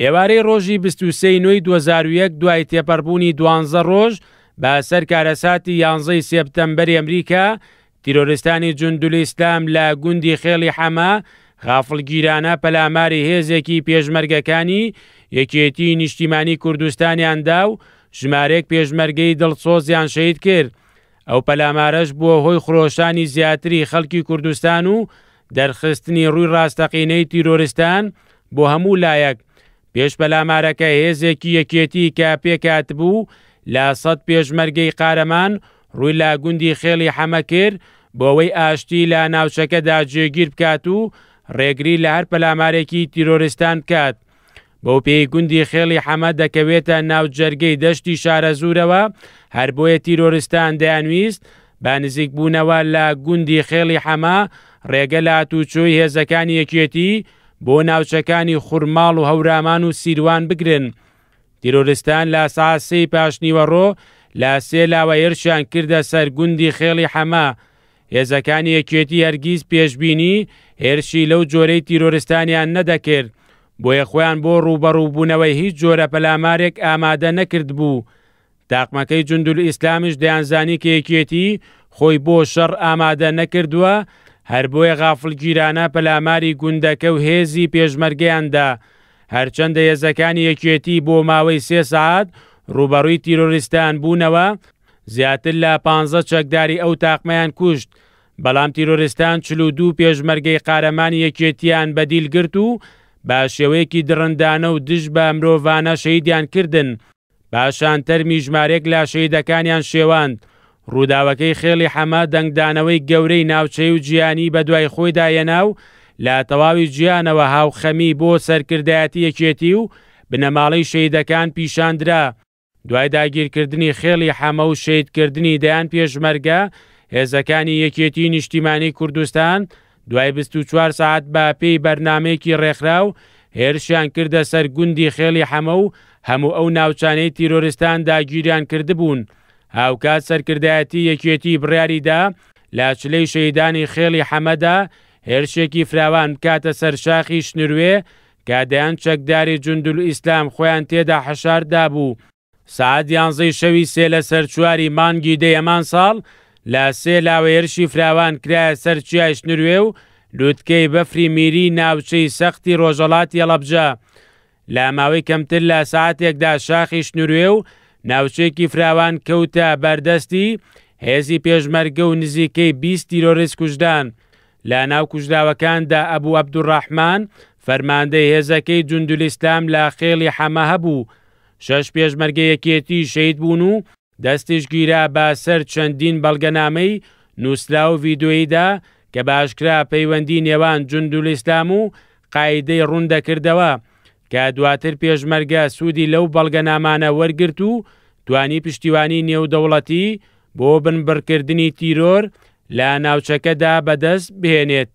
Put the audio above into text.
ئێوارەی ڕۆژی 23 ی نۆی 2001 دوای تێپەڕبوونی دوانزە ڕۆژ بە سەر کارەساتی یانزەی سێپتەمبەری ئەمریکا، تیرۆریستانی جوندولئیسلام لە گوندی خێڵی حەمە غافڵگیرانە پەلاماری هێزێکی پێشمەرگەکانی یەکێتیی نیشتیمانی کوردستانیان دا و ژمارەیەک پێشمەرگەی دڵسۆزیان شەهید کرد. ئەو پەلامارەش بووە هۆی خرۆشانی زیاتری خەڵکی کوردستان و دەرخستنی ڕووی ڕاستەقینەی تیرۆریستان بۆ هەموو لایەک. پێش پەلامارەکە هێزێکی یەکێتی کە پێکهاتبوو لە سەد پێشمەرگەی قارەمان ڕووی لە گوندی خێڵی حەمە کرد بۆ ئەوەی ئاشتی لە ناوچەکەدا جێگیر بکات و ڕێگری لە هەر پەلامارێکی تیرۆریستان بکات. بەو پێی گوندی خێڵی حەمە دەکەوێتە ناو جەرگەی دەشتی شارەزوورەوە، هەر بۆیە تیرۆریستان دەیانویست بە نزیکبوونەوە لە گوندی خێڵی حەمە ڕێگە لە هاتووچۆی هێزەکانی یەکێتی بۆ ناوچەکانی خورماڵ و هەورامان و سیروان بگرن. تیرۆریستان لە سەعات سێی پاشنیوەڕۆ لە سێ لاوە هێرشیان کردە سەر گوندی خێڵی حەمە. هێزەکانی یەکێتی هەرگیز پێشبینی هێرشی لەو جۆرەی تیرۆریستانیان نەدەکرد، بۆیە خۆیان بۆ ڕووبەڕووبوونەوەی هیچ جۆرە پەلامارێک ئامادە نەکردبوو. تاقمەکەی جوندولئیسلامیش دەیانزانی کە یەکێتی خۆی بۆ شەڕ ئامادە نەکردووە، هەر بۆیە غافڵگیرانە پەلاماری گوندەکە و هێزی پێشمەرگەیان دا. هەرچەندە هێزەکانی یەکێتی بۆ ماوەی سێ سەعات ڕووبەڕووی تیرۆریستان بوونەوە، زیاتر لە پانزە چەکداری ئەو تاقمەیان کوشت، بەڵام تیرۆریستان 42 پێشمەرگەی قارەمانی یەکێتییان بە دیل گرت و بە شێوەیەکی دڕندانە و دژ بە مرۆڤانە شەهیدیان کردن. پاشان تەرمی ژمارەیەک لە شەهیدەکانیان شێواند. ڕووداوەکەی خێڵی حەمە دەنگدانەوەی گەورەی ناوچەیی و جیهانی بەدوای خۆیدا هێنا و لە تەواوی جیهانەوە هاوخەمی بۆ سەرکردایەتی یەکێتی و بنەماڵەی شەهیدەکان پیشاندرا. دوای داگیرکردنی خێڵی حەمە و شەهیدکردنی دەیان پێشمەرگە، هێزەکانی یەکێتیی نیشتیمانیی کوردستان دوای 24 سەعات بە پێی بەرنامەیەکی ڕێکخراو هێرشیان کردە سەر گوندی خێڵی حەمە و هەموو ئەو ناوچانەی تیرۆریستان داگیریان کردبوون. هاوکات سەرکردایەتی یەکێتی بڕیاری دا لە چلەی شەهیدانی خێڵی حەمەدا هێرشێکی فراوان بکاتە سەر شاخی شنروێ کە دەیان چەکداری جوندولئیسلام خۆیان تێدا حەشار دابوو. سەعات یانزەی شەوی سێ لەسەر چواری مانگی دەی هەمان ساڵ لە سێ لاوە هێرشی فراوان کرایە سەر چیای شنروێ و لوتکەی بەفری میری ناوچەی سەختی ڕۆژهەڵاتی هەڵەبجە. لە ماوەی کەمتر لە سەعاتێکدا شاخی شنروێ و ناوچەیەکی فراوان کەوتە بەردەستی هێزی پێشمەرگە و نزیکەی 20 تیرۆریست کوژران. لە ناو کوژراوەکاندا ئەبو عەبدولڕەحمان فەرماندەی هێزەکەی جوندولئیسلام لە خێڵی حەمە هەبوو. شەش پێشمەرگەی یەکێتی شەهید بوون و دەستیش گیرا بە سەر چەندین بەڵگەنامەی نووسراو و ڤیدۆییدا کە بە ئاشکرا پەیوەندی نێوان جوندولئیسلام و قاعیدەی ڕوون دەکردەوە کە دواتر پێشمەرگە سوودی لەو بەڵگەنامانە وەرگرت و توانی پشتیوانی نێودەوڵەتی بۆ بنبڕکردنی تیرۆر لە ناوچەکەدا بەدەست بهێنێت.